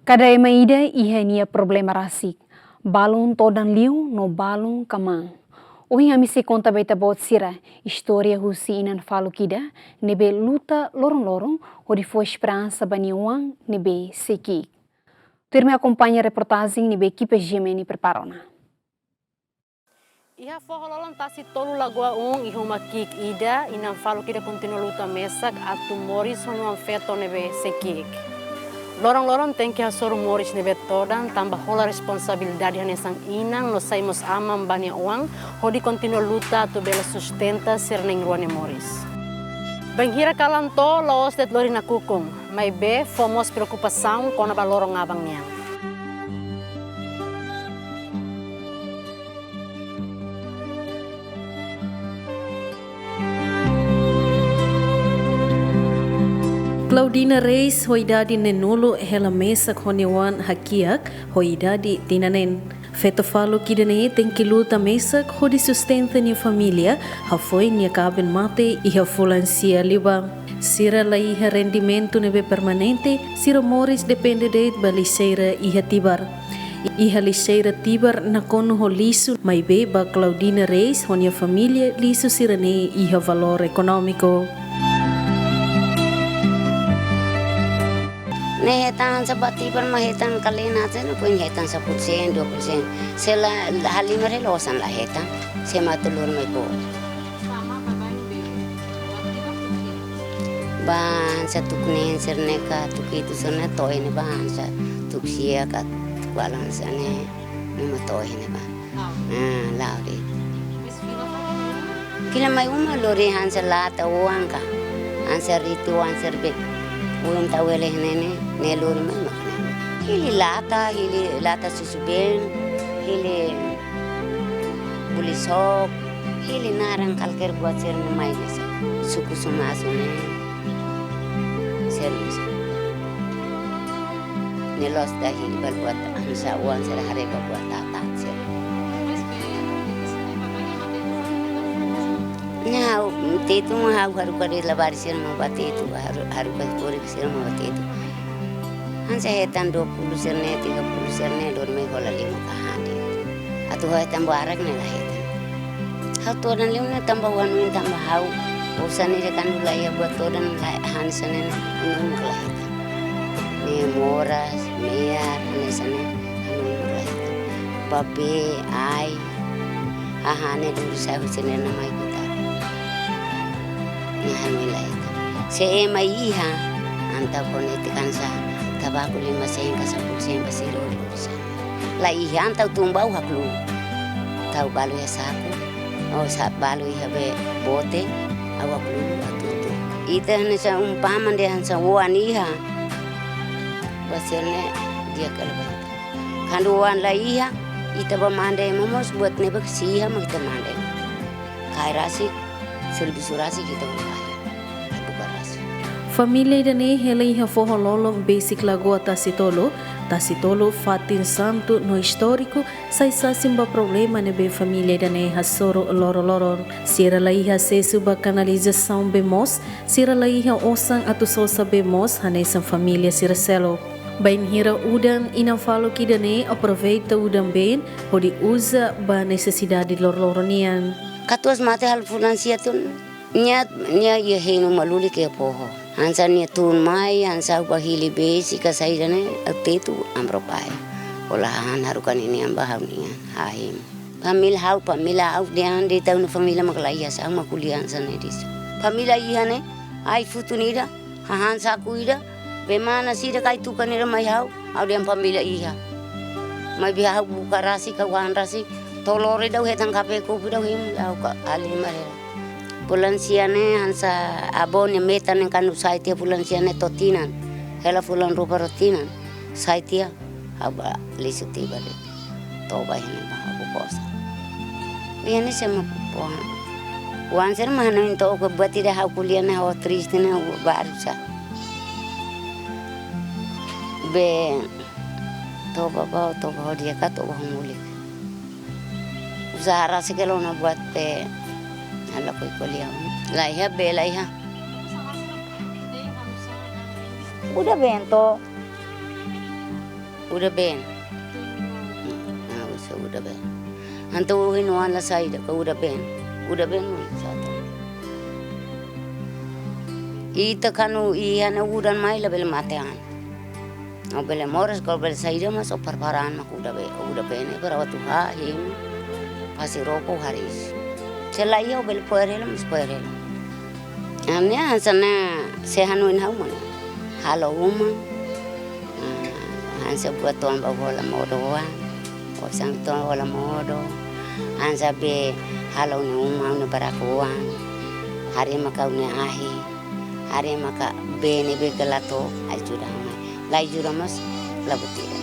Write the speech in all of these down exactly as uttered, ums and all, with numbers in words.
Kada ema ida iha nia problema rasik, balun todan liu no balun kmaan. Ohin ami sei konta ba ita-boot sira istória husi inan faluk ida ne'ebé luta loron-loron hodi fó esperansa ba nia oan ne'ebé sei ki'ik. Tuirmai akompaña reportajen ne'ebé ekipa G M N prepara ona. Iha foho lolon Tasi Tolu Lagoa Um, iha uma ki'ik ida, inan faluk ida kontinua luta mesak atu moris ho nia oan-feto ne'ebé sei ki'ik. Loron-loron tenke hasoru moris ne'ebé todan, tanba hola responsabilidade hanesan inan no sai mós aman ba nia oan, hodi kontinua luta atu bele sustenta sira na'in-rua nia moris. Bainhira kalan to'o, la'ós de'it lori nakukun, maibé fó mós preokupasaun kona-ba loron aban nian. Claudina Reis, ho idade neenulu, hela mesak ho nia oan hakiak ho idade tinan neen. Feto faluk ida-ne'e tenke luta mesak hodi sustenta nia família, hafoin nia kaben mate iha fulan sia liubá. Sira la iha rendimentu ne'ebé permanente, sira moris depende de'it ba lixeira iha Tibar. Iha lixeira Tibar nakonu ho lixu, maibé ba Claudina Reis ho nia família, lixu sira-ne'e iha valór ekonómiku. Ne'e hetan hanesan ba Tibar mak hetan kalen hanesan, no pun hetan sapuluh sen, dua puluh sen. Se la, la halimar hela osan la hetan. Se matu lur mai bo. Ba hanesan tuku neen sira-ne'e ka tuku hitu sira-ne'e to'o iha ne'ebá, hanesan tuku sia ka tuku balu hanesan ne'e, ne'e mak to'o iha ne'ebá. Ah, la'o de'it. Fila mai uma lori hanesan lata oan ka. Hanesan riti oan sira be. Ulun tau ele ne'e ne'e, ne'e lori mai mak ne'e. Hili lata, hili lata susu-been, hili bulisok, hili naran kalker buat sira-ne'e mai biasa. Suku sumasu ne'e. Sira-ne'e. Ne'e la'ós ida hili ba buat hanesan oan sira haree ba buat tata sira. Nah, tetu mak ha'u haruka de'it labarik sira mak ba tetu, haru-, haruka kurik sira mak ba tetu. Hanesan hetan dua puluh sira-ne'e, tiga puluh sira-ne'e, lori mai hola liu mak hahán de'it. Atu hetan barak ne'e la hetan. Ha'u todan liu ne'e tanba oan-oan tanba ha'u. Osan ne'e kan la iha buat todan la hanesan ne'e, ha'u-nia oan mak la hetan. Ne'e moras, me'ar, hanesan ne'e, ha'u-nia oan mak la hetan. Ba bee, ai, hahán ne'e duru sai husi ne'e mai kuta. Ne'e ha'u-nia oan la hetan. Se ema iha, entaun kona-ba ita hanesan, tabaku lima sen ka sapuluh sen ba sira duru sai. La iha, entaun tun ba ha'u haklulu. Tau balu iha saku, ou sa balu iha be bote, ha'u haklulu ha'u tutu. Ita hanesan umpama dehan hanesan oan iha. Ba sira-ne'e di'ak kala ba ita. Kuandu oan la iha, ita ba manda ema mós buat ne'ebé ke sei iha mak ita manda ema. Kaer rasik, servisu rasik ita ba manda. Buka rasik. Família ida-ne'e hela iha foho lolon besik Lagoa Tasi Tolu, Tasi Tolu, fatin santu no istóriku, sai sasin ba problema ne'ebé família ida-ne'e hasoru loron-loron. Sira la iha asesu ba kanalizasaun bee moos, sira la iha osan atu sosa bee moos hanesan família sira seluk. Bainhira udan, inan faluk ida-ne'e aproveita udan-been hodi uza ba nesesidade loron-loron nian. Katuas mate halo fulan sia tun. Nia, nia iha henu malulik iha foho. Hanesan nia tun mai, hanesan ha'u ba hili besik ka saida ne'e, ha'u tetu amrop ai. Hola hahán haruka ninian ba ha'u-nian, hahán. Família ha'u, família ha'u dehan de'it ha'u-nia família mak la iha, sá mak ko'alia hanesan ne'e de'it. Família iha ne'e, ai futun ida, hahán saku ida, bee manas ida, kai-tukan ida mai ha'u, ha'u dehan família iha. Maibé ha'u buka rasik, ha'u han rasik, to'o lori daudaun hetan kafé kopi daudaun hemu, ha'u ka halimar hela. Fulan sia ne'e hanesan avó nia metan ne'e kuandu sai tiha fulan sia ne'e to'o tinan. Hela fulan rua ba to'o tinan. Sai tiha ha'u ba lixu tiha ba de'it. Toba hene ba ha'u kosa. Iha ne'e sema poha. Oan sira mak hanoin to'o ke buat ida ha'u ko'alia ne'e ha'u triste ne'e ha'u baru sa. Be toba ba, toba ho di'ak ka toba ho molik. Usaha rasik hela ona buat pe ala koi ko'alia. La iha be la iha. Udah bento. Uda been. Ah, usa uda been. Entaun ohin oan la saida ka uda been. Uda been no sata. Ita kanu iha ne'e udan mai labele mate an. Ó bele moras ka ó bele saida mas ó prepara an mak uda been. Uda been ne'e para atu ha him. Pasi roupa hariis. Se la iha ó bele poer hela mas poer hela. Ami hanesan ne'e se hanoin ha'u mano. Halo uma. Ah, hanesan buat to'o ba hola modo oan. Osan to'o hola modo. Hanesan be halo ne'e uma ne'e barak oan. Haree mak ha'u-nia ahi. Haree mak bee ne'ebé ke la to'o, ajuda mai. La ajuda mas, la buat ida.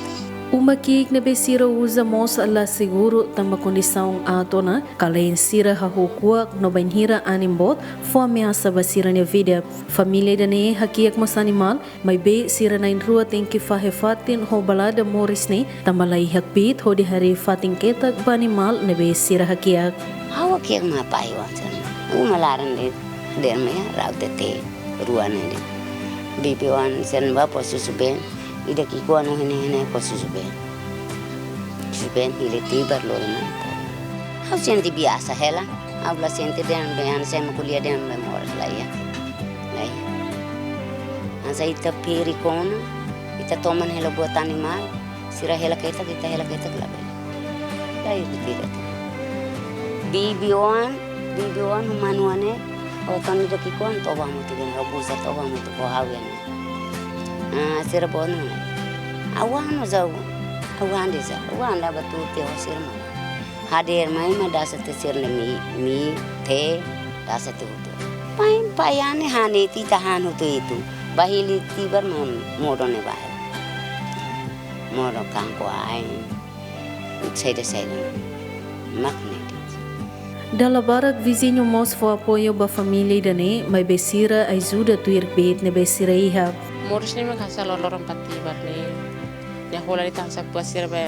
Uma ki'ik ne'ebé sira uza mós la seguru tanba kondisaun aat ona, kala sira hahú kuak no bainhira anin boot fó ameasa ba sira-nia vida. Família ida-ne'e hakiak mós animál, maibé sira na'in-rua tenke fahe fatin ho balada moris ne'e, tanba la iha kbiit hodi harii fatin ketak ba animál ne'ebé sira hakiak. Ha'u hakiak mak pai oan sira. Uma laran de'it, de'it mai, rau tete, rua ne'e de'it. Bibi oan sira-ne'e ba pó susu been, ida ki'ik oan ohin ne'e, ne'e pó susu been. Susu been hili tibar lori mai. Ha'u sente biasa hela. Ha'u la sente dehan be hanesan ema ko'alia dehan be moras la iha. La iha. Hanesan ita peri kona, ita toman hela buat animál, sira hela ketak, ita hela ketak labele. La iha buat ida. Bibi oan, bibi oan, manu ane, otan ida ki'ik oan, toba mutu ben, obusa toba mutu ko hau ben. Ah, sira boot ona. Ha'u han no zau, ha'u han de'it sa, ha'u han la ba tuur tiha ho sira mós. Hadeer mai mak dasa tiha sira-nia mii, mii, tee, dasa tiha hotu. Pai, pai ane han ne'e ita han hotu itu. Ba hili tibar mak modo ne'e ba. Modo kangkung ain. Saida, saida. Mak ne'e. Dala barak viziñu mós fó apoiu ba família ida-ne'e, maibé sira ajuda tuir kbiit ne'ebé sira iha. Moris ne'e mak hanesan loroloron ba tibar ne'e. Nia hola de'it hanesan buat sira be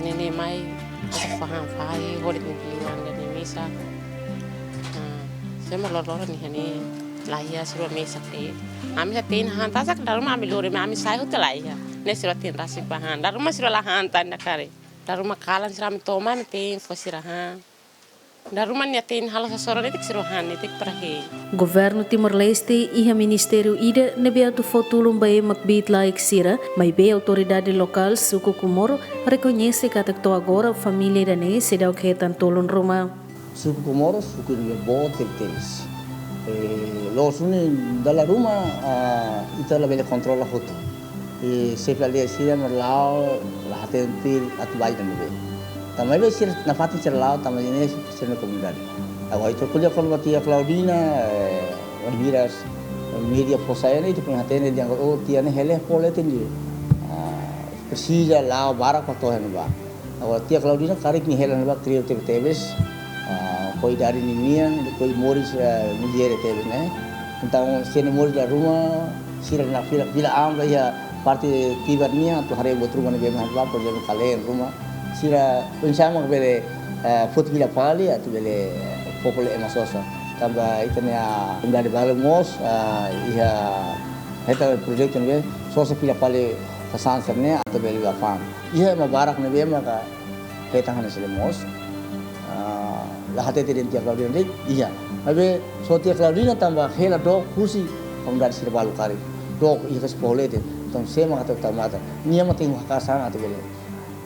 ne'e ne'e mai, hanesan faham fai, hola de'it bibi oan de'it ne'e mesak. Ah, sira mak loroloron iha ne'e, la iha sira mesak de'it. Ami sira tein han, tasak dala ruma ami lori, ami sai hotu la iha. Ne'e sira tein rasik ba han. Dala ruma sira la han tan da kare. Dala ruma kalan sira ami toma, ami tein fó sira han. Dala ruma nia tein halo sasoro netik sira han, netik para he. Governu Timor-Leste iha ministériu ida ne'ebé atu fó tulun ba ema kbiit-laek sira, maibé autoridade lokál suku Comoro rekoñese katak to'o agora família ida-ne'e seidauk hetan tulun ruma. Suku Comoro, suku ne'ebé boot tebetebes. Eh, loos duni dala ruma, ah, ita labele kontrola hotu. I xefe aldeia sira mak la'o, la hatene tuir atu ba iha ne'ebé. Tanba ne'ebé sira nafatin sira la'o, tanba ne'e sira-nia komunidade. Agora ita ko'alia kona-ba tia Claudina, eh, wainhira média fó sai ne'e, ita foin hatene dehan, oh, tia ne'e hela fó leten de'it. Ah, presiza la'o barak para to'o iha ne'ebá. Agora tia Claudina karik nia hela ne'ebá kriu tebetebes, ah, ho idade ninian, depois moris, ah, mudere tebes ne'e. Entaun, sira-nia moris dala ruma, sira-nia fila, fila an ba iha parte tibar nian, atu haree buat ruma ne'ebé mak ba, por ezemplu, kaleen ruma. Sira, oinsá mak bele, ah, foti fila fali, atu bele, eh, popule ema sosa. Tanba ita-nia komunidade balu mós, ah, iha hetan projetu ne'ebé, sosa fila fali sasán sira-ne'e, atu bele ba fa'an. Iha ema barak ne'ebé maka hetan hanesan ne'e mós. Ah, la hatete dehan tia Claudina de'it, iha. Maibé só tia Claudina tanba hela dook husi komunidade sira balu karik. Dook iha kasi polete. Entaun sé mak atu tau matan. Nia mak tenke hakarak atu bele.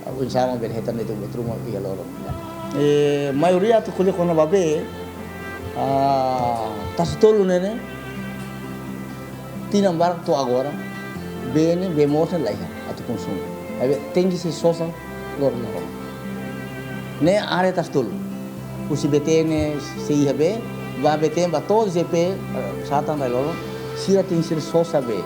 Ah, oinsá mak bele hetan de'it buat ruma iha loron. Eh, maioria atu ko'alia kona-ba bee, ah, Tasi Tolu ne'e ne'e, tinan barak to'o agora, bee ne'e, bee moos ne'e la iha atu konsumu. Maibé tenke sei sosa loroloron. Ne'e área Tasi Tolu. Husi B T N sei iha bee, ba B T N ba to'o Z P, eh, Satan rai loroloron, sira tenke sei sosa bee.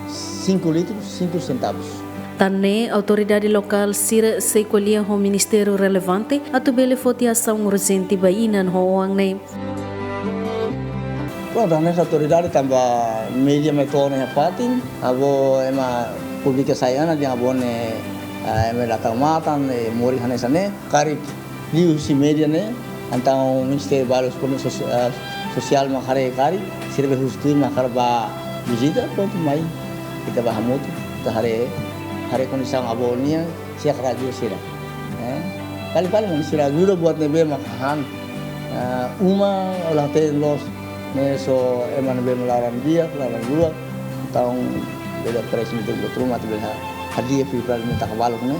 Cinco litros, cinco centavos. Tan ne'e autoridade lokál sira sei ko'alia ho ministériu relevante atu bele foti asaun urjente ba inan ho oan ne'e. Prontu, hanesan autoridade tanba média mai to'o ona iha fatin, ha'u ema publika sai ona dehan ha'u ne'e, ah, ema la tau matan, eh, moris hanesan ne'e, karik liuhusi média ne'e, entaun ministériu balu, Polísia Sosi-, ah, Sosiál mak haree karik, sira be husi tuir mak hakarak ba vizita, prontu mai, ita ba hamutuk, ita haree. Haree kondisaun avó nian, sei hakarak ajuda sira. Eh, paling-paling mak sira ajuda buat ne'ebé mak han. Eh, uma la hatene loos, ne'e só ema ne'ebé mak laran di'ak, laran luak. Entaun, bele oferese mete buat ruma, atu bele ha-, hadi'a fali para menta kabaluk ne'e.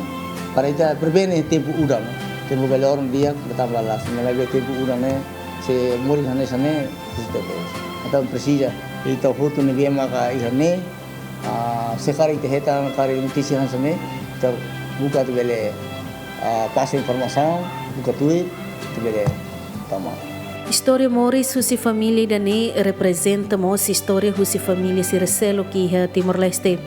Para ita prevene tempu udan, tempu bele oron di'ak, tanba la'ós, maibé tempu udan ne'e, se moris hanesan ne'e, ita presiza. Entaun presiza, ita hotu ne'ebé maka iha ne'e, ah, se karik ita hetan, karik notísia hanesan ne'e, ita buka atu bele, ah, pasa informasaun, buka tuir, atu bele tama. Istória moris husi família ida-ne'e reprezenta mós istória husi família sira seluk iha Timor-Leste.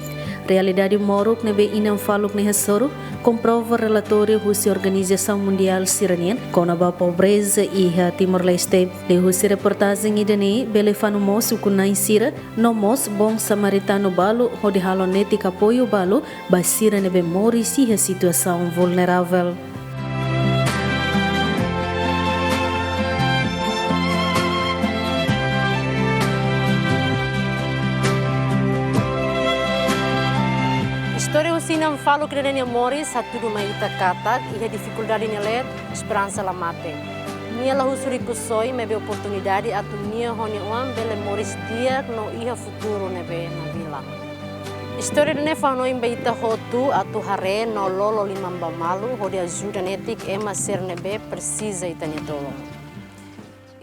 Realidade moruk ne'ebé inan faluk ne'e hasoru, komprova relatóriu husi organizasaun mundiál sira-nian kona-ba pobreza iha Timor-Leste. Liuhusi reportajen ida-ne'e bele fanu mós ukun-na'in sira, no mós bon samaritanu balu hodi halo netik apoiu balu ba sira ne'ebé moris iha situasaun vulneravel. Istória husi inan faluk ida-ne'e nia moris hatudu mai ita katak, iha difikuldade nia leet, esperansa la mate. Nia la husu rikusoin, maibé oportunidade atu nia ho nia oan bele moris di'ak no iha futuru ne'ebé nabilan. Istória ida-ne'e fó-hanoin ba ita hotu atu haree no lolo liman ba malu hodi ajuda netik ema sira ne'ebé presiza ita-nia tulun.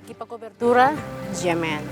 Ekipa kobertura, G M N.